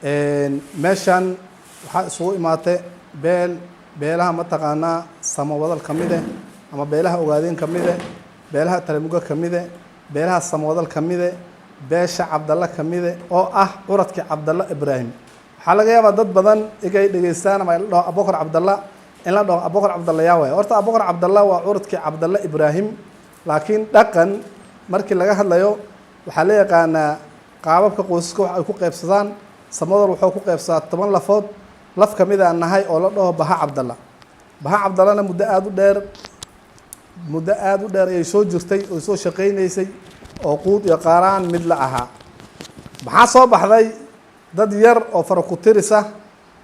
Meeshan waxaa isugu imaatay beel, beelaha mataqaanaa Samawadal ka mid eh, ama beelaha Ogaadeen ka mid eh, beelaha Talamuga ka mid eh, beelaha Samawadal ka mid eh, beesha Cabdalle ka mid eh, oo ah curadkii Cabdalle Ibraahim. Waxaa laga yaabaa dad badan igay dhegeystaan ama la dhaho Abokor Cabdalla, in la dhaho Abokor Cabdalla yaa waay. Horta Abokor Cabdalla waa curadkii Cabdalle Ibraahim, laakiin dhaqan markii laga hadlayo waxaa la yaqaanaa qaababka qoysaska wax ay ku qaybsadaan. Samawadal wuxuu ku qaybsadaa 10 lafood. Laf ka mid aan nahay oo la dhaho Baha Cabdalla. Baha Cabdallana muddo aada u dheer, muddo aada u dheer ayay soo jirtay oo soo shaqaynaysay oo quud iyo qaaraan mid la ahaa. Maxaa soo baxday? Dad yar oo faraku-tirisa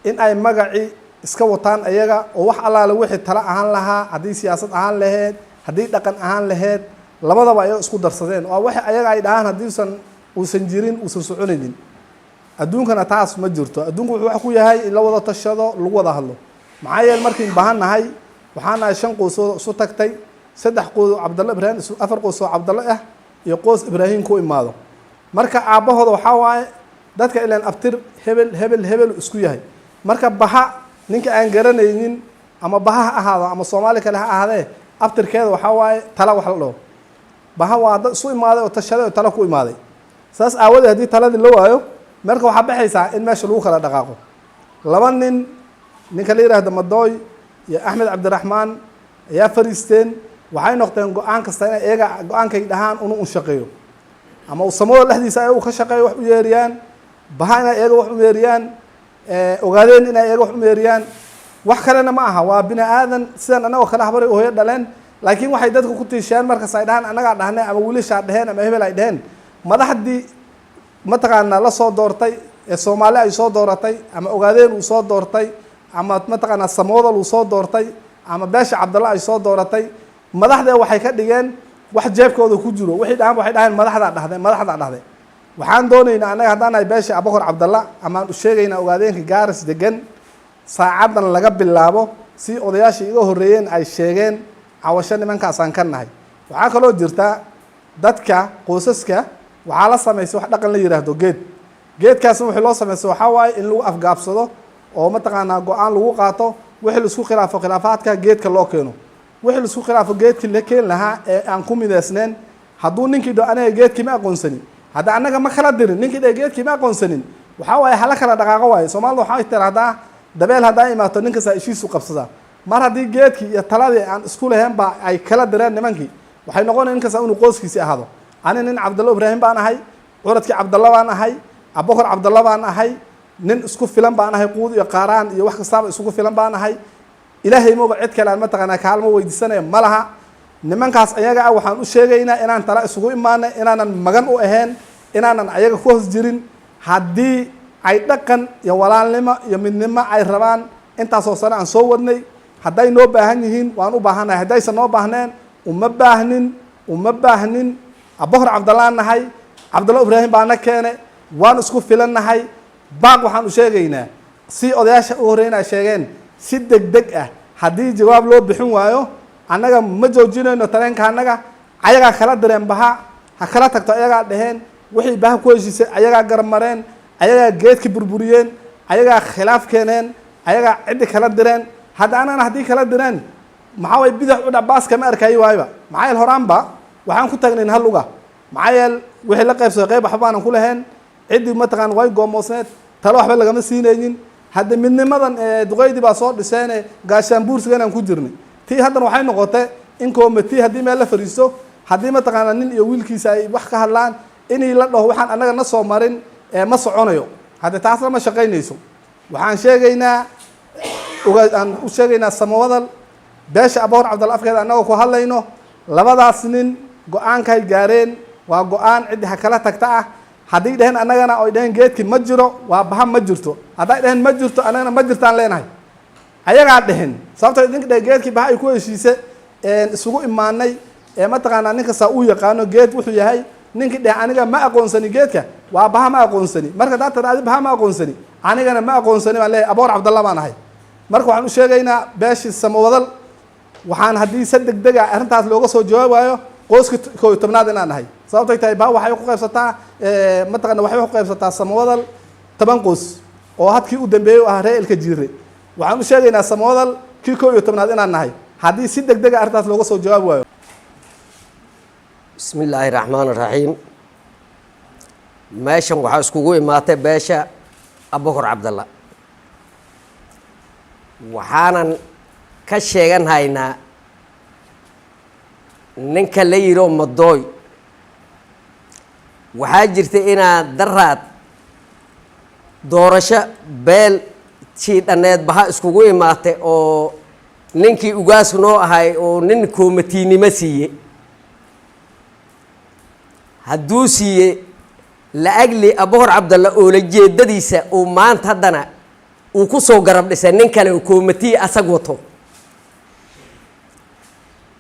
in ay magacii iska wataan ayaga oo wax allaale wixii tala ahaan lahaa, haddii siyaasad ahaan laheyd, haddii dhaqan ahaan laheyd, labadaba ayaga isku darsadeen oo waxa ayaga ay dhahaan haddiisan uusan jirin uusan soconaynin. Adduunkana taas ma jirto. Adduunku wuxuu wax ku yahay in la wada tashado, lagu wada hadlo. Maxaa yeele markiin baahan nahay, waxaan nahay shan qoysood isu tagtay, saddex qoys oo Cabdalle Ibraahim, afar qoys oo Cabdalle ah iyo qoys Ibraahim ku imaado. Marka aabbahooda waxaa waaye dadka ilaan abtir hebel hebel hebel isku yahay. Marka baha ninka aan garanaynin, ama baha ha ahaado ama Soomaali kale ha ahaadee, abtirkeeda waxaa waaye tala wax la dhaho. Baha waa dad isu imaaday oo tashaday oo tala ku imaaday. Saas aawadeed haddii taladii la waayo, marka waxaa baxaysaa in meesha lagu kala dhaqaaqo. Laba nin, ninka la yidhaahdo Madooy iyo Axmed Cabdiraxmaan, ayaa fariisteen. Waxay noqdeen go-aan kasta inay iyaga go-aankay dhahaan unu un shaqeeyo, ama Samada dhexdiisa ayagu ka shaqeeyo, wax u yeeriyaan baha inay iyaga wax u yeeriyaan, ogaadeen inay iyaga wax u yeeriyaan. Wax kalena ma aha, waa bini aadan sidan annagoo kale, habaray hooyo dhaleen, laakiin waxay dadka ku tiisheen markaas ay dhahaan annagaa dhahnay ama wiilashaa dheheen ama hebel ay dheheen. Madaxdii mataqaanaa la soo doortay ee Soomaali ay soo dooratay, ama Ogaadeen uu soo doortay, ama mataqaanaa Samodal uu soo doortay, ama beesha Cabdalla ay soo dooratay, madaxdee waxay ka dhigeen wax jeebkooda ku jiro. Waxay dhahaan, waxay dhaheen madaxdaa dhahday, madaxdaa dhahday. Waxaan doonaynaa annaga haddaan nahay beesha Abokor Cabdalla, amaan u sheegaynaa Ogaadeenka Gaaris degan, saacaddan laga bilaabo, si odayaashii iga horreeyeen ay sheegeen, cawasho nimankaasaan ka nahay. Waxaa kaloo jirta dadka qoysaska waxaa la samaysay wax dhaqan la yidhaahdo geed. Geedkaasna wixii loo samaystay waxaa waaye in lagu afgaabsado oo mataqaanaa go-aan lagu qaato. Wixii laisku khilaafo, khilaafaadka geedka loo keeno. Wixii laisku khilaafo geedkii la keeni lahaa ee aan ku mideysneen, hadduu ninkii dho aniga geedkii ma aqoonsanin, hadda annaga ma kala dirin. Ninkii dhe geedkii ma aqoonsanin, waxaa waaye hala kala dhaqaaqo waaye. Soomaalida waxay tiraahdaa dabeel haddaa imaato nin kastaa ishiisu qabsadaa. Mar haddii geedkii iyo taladii aan isku lahayn ba ay kala direen nimankii, waxay noqonaya nin kasta inuu qoyskiisii ahaado. Ani nin Cabdalla Ibraahim baan ahay, curadkii Cabdalla baan ahay, Abokor Cabdalla baan ahay, nin isku filan baan ahay, quud iyo qaaraan iyo wax kastaaba isugu filan baan ahay. Ilaahay mooga cid kale aan mataqaanaa kaalmo weydiisanaya ma laha. Nimankaas ayaga ah waxaan u sheegaynaa inaan tala isugu imaanay, inaanan magan u ahayn, inaanan ayaga ku hoos jirin. Haddii ay dhaqan iyo walaalnimo iyo midnimo ay rabaan, intaasoo sano aan soo wadnay, hadday noo baahan yihiin waan u baahannahay. Haddaysan noo baahneen, uma baahnin, uma baahnin. Abokor Cabdallaan nahay, Cabdalla Ibraahim baana keene, waan isku filannahay. Baaq waxaan u sheegaynaa, si odayaasha u horreyn ay sheegeen, si deg deg ah haddii jawaab loo bixin waayo, annaga ma joojinayno tareenka. Annaga ayagaa kala direen baha, ha kala tagto ayagaa dheheen. Wixii baha ku heshiisay ayagaa garmareen, ayagaa geedka burburiyeen, ayagaa khilaaf keeneen, ayagaa ciddi kala direen. Hadda annagana haddii kala direen, maxaa way bidax u dhabaas kama arkayo waayba. Maxaa yeele horaanba waxaan ku taagnayn hal luga. Maxaa yeele wixii la qaybsaday qayb waxba aanan ku lahayn. Ciddii mataqaan way goomoosneed, talo waxba lagama siinaynin. Hadda midnimadan duqeydii baa soo dhiseene gaashaan buursigan aan ku jirnay, tii haddana waxay noqotay in committee haddii meel la fariisto, haddii mataqaanaa nin iyo wiilkiisa ay wax ka hadlaan, inii la dhaho waxaan annaga na soo marin ma soconayo. Hadda taasna ma shaqaynayso. Waxaan sheegaynaa oga aan u sheegaynaa Samawadal, beesha Abokor Cabdalla afkeeda annagoo ku hadlayno, labadaas nin go-aankay gaareen waa go-aan ciddi ha kala tagta ah. Haddii dheheen annagana oy dheheen geedkii ma jiro, waa baha ma jirto. Hadday dheheen ma jirto, annagana ma jirtaan leenahay. Ayagaa dhehen sababtoo idinka dheh geedkii baha ay ku heshiise isugu imaanay ee mataqaanaa nin kastaa uu yaqaano geed wuxuu yahay. Ninkii dheh aniga ma aqoonsani geedka, waa baha ma aqoonsani. Marka haddaad tira adi baha ma aqoonsani, anigana ma aqoonsani baan leeyahay. Aboor Cabdalla baan ahay. Marka waxaan u sheegaynaa beeshii Samawadal, waxaan haddii si deg dega arrintaas looga soo jawaabayo, qoyska 11aad inaan nahay. Sababtay tahay baha waxay ku qaybsataa mataqana waxay ku qaybsataa Samawadal 10 qoys. Oo hadkii u dambeeyey u ah ree Ilka Jiire. Waxaan u sheegaynaa Samawadal kii 11aad inaan nahay haddii si deg dega arrintaas looga soo jawaabi waayo. Bismi illaahi raxmaan raxiim. Meeshan waxaa iskugu imaatay beesha Abubakar Cabdalla. Waxaanan ka sheegan haynaa ninka la yidhoo Madooy. Waxaa jirta inaa daraad doorasho beel jiidhaneed baha iskugu imaatay oo ninkii ugaas noo ahay oo nin koomatiinimo siiye. Hadduu siiye la-agli Abubakar Cabdalla oola jeedadiisa uu maanta haddana uu ku soo garab dhisay nin kale oo koomatii asag wato.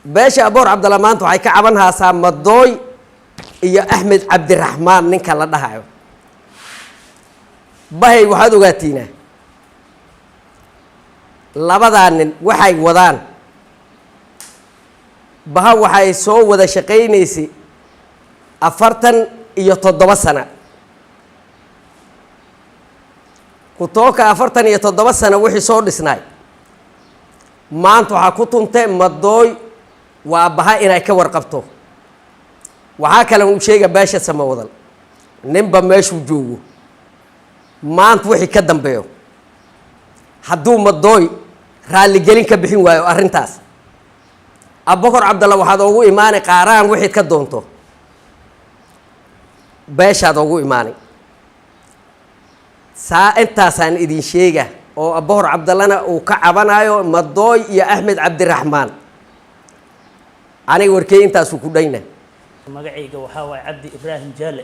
Beesha Abubakar Cabdalla maanta waxay ka caban haasaa Madooy iyo Axmed Cabdiraxmaan ninka la dhahayo. Bahay, waxaad ogaatiinaa labadaa nin waxay wadaan. Baha waxay soo wada shaqaynaysay 47 sano. Kutooka 47 sano wixii soo dhisnaay maanta waxaa ku tuntay Madooy. Waa baha inay ka warqabto. Waxaa kale uu sheega beesha Samawadal, ninba meeshuu joogo maanta wixii ka dambeeyo, hadduu Madooy raalligelin ka bixin waayo arrintaas, Abubakar Cabdalla waxaad oogu imaanay qaaraan wixiid ka doonto beeshaad oogu imaanay. Saa intaasaan idin sheega oo Abubakar Cabdallana uu ka cabanayo Madooy iyo Axmed Cabdiraxmaan. Aniga warkey intaasuu ku dhayna. Magacayga waxaa waaye Cabdi Ibraahim Jaale.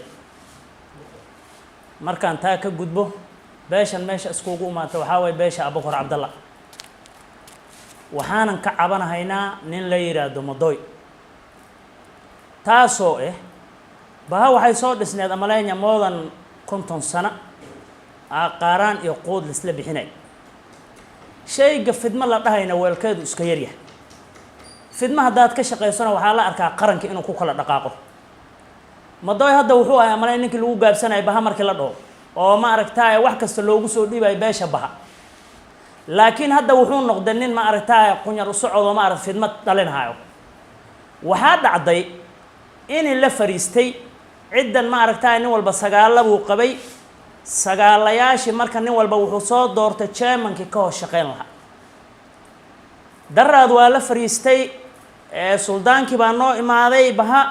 Markaan taa ka gudbo, beeshan meesha iskugu imaata waxaa waaye beesha Abubakar Cabdalla. Waxaanan ka cabanahaynaa nin la yidhaahdo Madooy, taasoo ah baha waxay soo dhisneed amaleynya moodan 50 sano qaaraan iyo quud laisla bixinay. Shayga fidmo la dhahayna weelkeedu iska yaryahay. Fidmo haddaad ka shaqaysona, waxaa la arkaa qaranka inuu ku kala dhaqaaqo. Madooy hadda wuxuu ahay amaley ninkii lagu gaabsanayo baha markii la dhaho oo ma aragtaaye wax kasta loogu soo dhiibayo beesha baha, laakiin hadda wuxuu noqday nin, ma aragtaaye, qunyar u socodoo, ma arag, fidmo dhalinhayo. Waxaa dhacday inii la fariistay ciddan, ma aragtaaye, nin walba sagaalla buu qabay. Sagaalayaashii marka nin walba wuxuu soo doortay chairmankii ka hoos shaqeyn lahaa. Daraad waa la fariistay, suldaankii baa noo imaaday baha.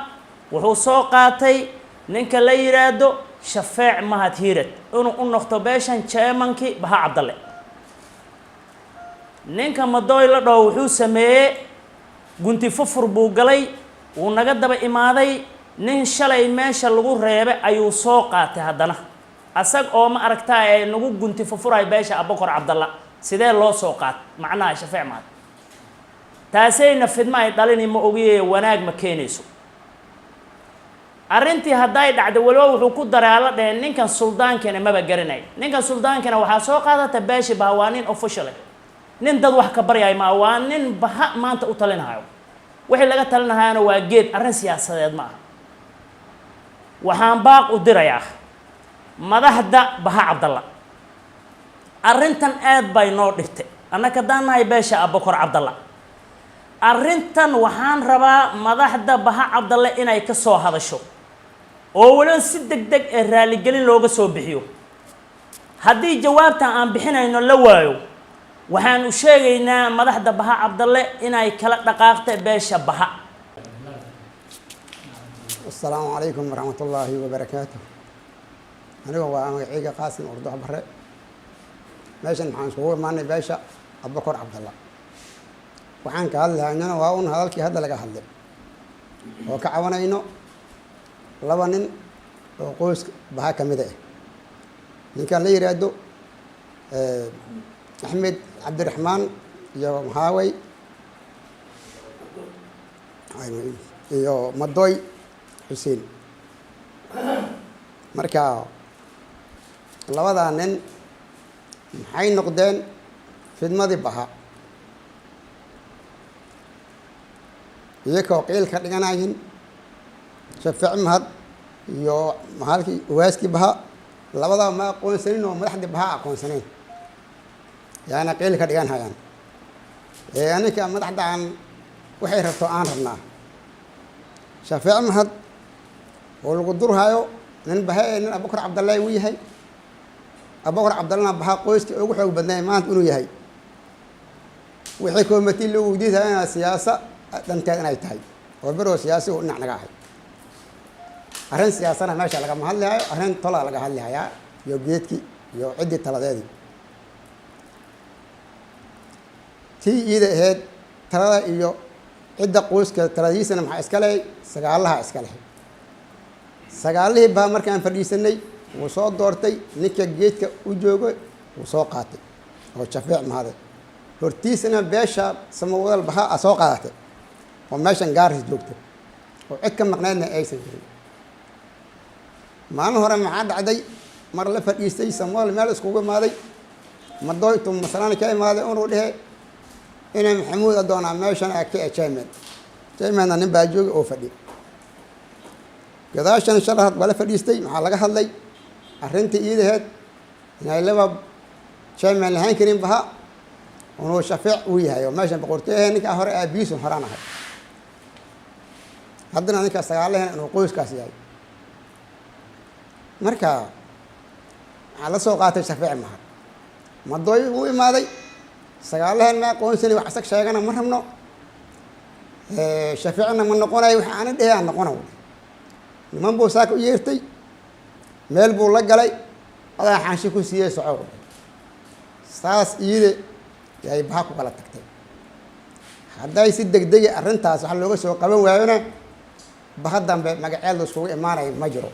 Wuxuu soo qaatay ninka la yidhaahdo Shafeec Mahad Hiirad inuu u noqto beeshan chairmankii Baha Cabdalle. Ninka Madooy la dhaho wuxuu sameeyey gunti fufur buu galay, wuu naga daba imaaday. Nin shalay meesha lagu reebay ayuu soo qaatay haddana, asag oo, ma aragtaa, ee nagu gunti fufurayo beesha Abubakar Cabdalla. Sidee loo soo qaat macnaha Shafeec Mahad? Taasayna fidmo ay dhalini ma ogiye, wanaag ma keenayso. Arrintii hadday dhacday, waliba wuxuu ku daray ala dhaheen ninkan suldaankana maba garanay. Ninkan suldaankana waxaa soo qaadata beeshi baha. Waa nin official, nin dad wax ka baryaay maa, waa nin baha maanta u talinahayo. Wixii laga talinahayana waa geed, arrin siyaasadeed ma aha. Waxaan baaq u dirayaa madaxda Baha Cabdalla. Arrintan aad bay noo dhibtay annaka haddaan nahay beesha Abubakar Cabdalla. Arrintan waxaan rabaa madaxda Baha Cabdalle inay ka soo hadasho oo weliba si deg deg ee raaligelin looga soo bixiyo. Haddii jawaabtan aan bixinayno la waayo, waxaan u sheegaynaa madaxda Baha Cabdalle inay kala dhaqaaqta beesha Baha. Asalaamu calaykum waraxmat ullaahi wabarakaatu. Aniga waa magaceyga Qaasim Urdox Bare. Meeshan maxaan iskugu imaanay beesha Abubakar Cabdalla. Waxaan ka hadlahaynana waa un hadalkii hadda laga hadlay oo ka cabanayno laba nin oo qoyska Baha ka mid ah, ninkan la yidhaahdo Axmed Cabdiraxmaan iyo Maxaawey iyo Madoy Xuseen. Marka labadaa nin maxay noqdeen fidmadii Baha, iyakoo qiil ka dhiganayin Shafeec Mahad iyo maxaalkii ugaaskii Baha. Labadaa ma aqoonsanin oo madaxdii baha aqoonsanayn, yaana qiil ka dhigan hayaan. Aninka madaxda aan waxay rabto aan rabnaa. Shafeec Mahad oo lagu durhayo nin bahe ee nin Abubakar Cabdallahi uu yahay, Abubakar Cabdallahna baha qoyskii ugu xoog badnay maanta inuu yahay. Wixii koomatii loo weydiisaya siyaasa dhanteed inay tahay oo beroo siyaasi uu dhinac naga ahay. Arrin siyaasana meesha lagama hadlihayo, arrin tolaa laga hadlihayaa iyo geedkii iyo ciddii taladeedii tii iida ahayd. Talada iyo cidda qoyska taladiisana maxaa iska leh? Sagaalaha iska leh. Sagaalihii baa markaan fadhiisanay wuu soo doortay ninka geedka u joogo, wuu soo qaatay oo Shafeec Mahade. Hortiisana beesha Samawadal baha a soo qaadatay oo meeshan Gaaris joogto oo cid ka maqnaydna aysan jirin. Maalin hore maxaa dhacday? Mar la fadhiistay Samawadal meel iskugu imaaday, Madooytu Masalani ka imaaday, unuu dhehe inay Maxamuud adoonaa meeshan a ka chairman. Chairmanna nin baa jooga oo fadhi gadaashan. Shalahad waa la fadhiistay. Maxaa laga hadlay? Arrintii iidaheed inay laba chairman lahaan karin baha, unuu Shafeec uu yahay oo meeshan boqortooyahe ninkaa hore aabiisun horaan ahay, haddana ninkaa sagaalahena inuu qoyskaas yahay. Marka maxaa la soo qaatay? Shafeec Mahad Madooy uu imaaday. Sagaalahan ma aqoonsani, wax isag sheegana ma rabno, Shafeecna ma noqonayo, wax aana dhehe aan noqona. Niman buu saaka u yeertay, meel buu la galay, adaa xaanshi ku siiyey, soco. Saas iide yay baha ku kala tagtay. Hadday si degdegi arrintaas wax looga soo qaban waayona, baha dambe magaceed la iskugu imaanaya ma jiro.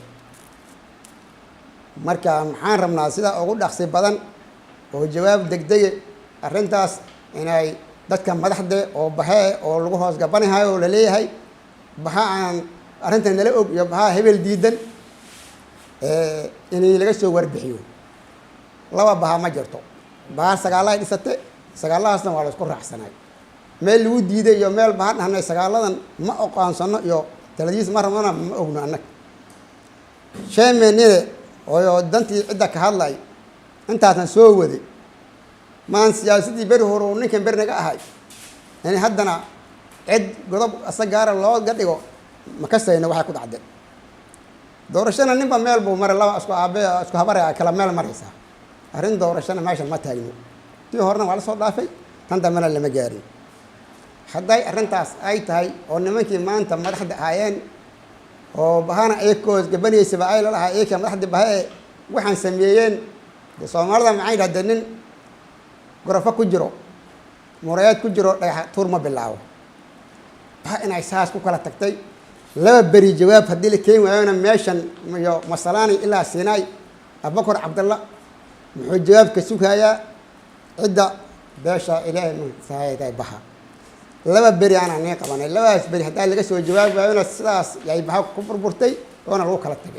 Marka maxaan rabnaa? Sidaa ugu dhaqsi badan oo jawaab degdege arrintaas inay dadka madaxde oo baxee oo lagu hoos gabanahayo oo laleeyahay baha aan arrintan nala og iyo baha hebel diidan inay laga soo warbixiyo. Laba baha ma jirto. Baha sagaalahay dhisate, sagaalahaasna waa la isku raacsanay. Meel lagu diiday iyo meel baha dhahnay sagaaladan ma oqoonsano iyo taladiis ma rabnona ma ogno annaga. Sheemenide oo dantii cidda ka hadlay intaasna soo waday maan siyaasaddii beri hore uu ninkan beri naga ahay in haddana cid godob asa gaara looga dhigo ma kasayno. Waxay ku dhacday doorashana ninba meel buu maray. Laba isku aabe isku habare kala meel maraysaa. Arrin doorashana meeshan ma taagno. Tii horena waa la soo dhaafay, tan dambena lama gaarin. Hadday arrintaas ay tahay oo nimankii maanta madaxda ahaayeen oo bahana ayakoos gabanaysaba ay lalahaa iyaka madaxdii baha ee waxaan sameeyeen de. Soomaalida maxay dhahdeen? Nin gorofo ku jiro, murayaad ku jiro, dhagax tuur ma bilaabo. Baha inay saas ku kala tagtay. Laba beri jawaab haddii la keeni waayona, meeshan iyo Masalaani ilaa Sinai Abubakar Cabdalla muxuu jawaab ka sugayaa cidda beesha Ilaahay masaayday baha? Laba beri aanaa nii qabanay. Labadaas beri haddaa laga soo jawaab waayona, sidaas yay baha ku burburtay oona lagu kala tagay.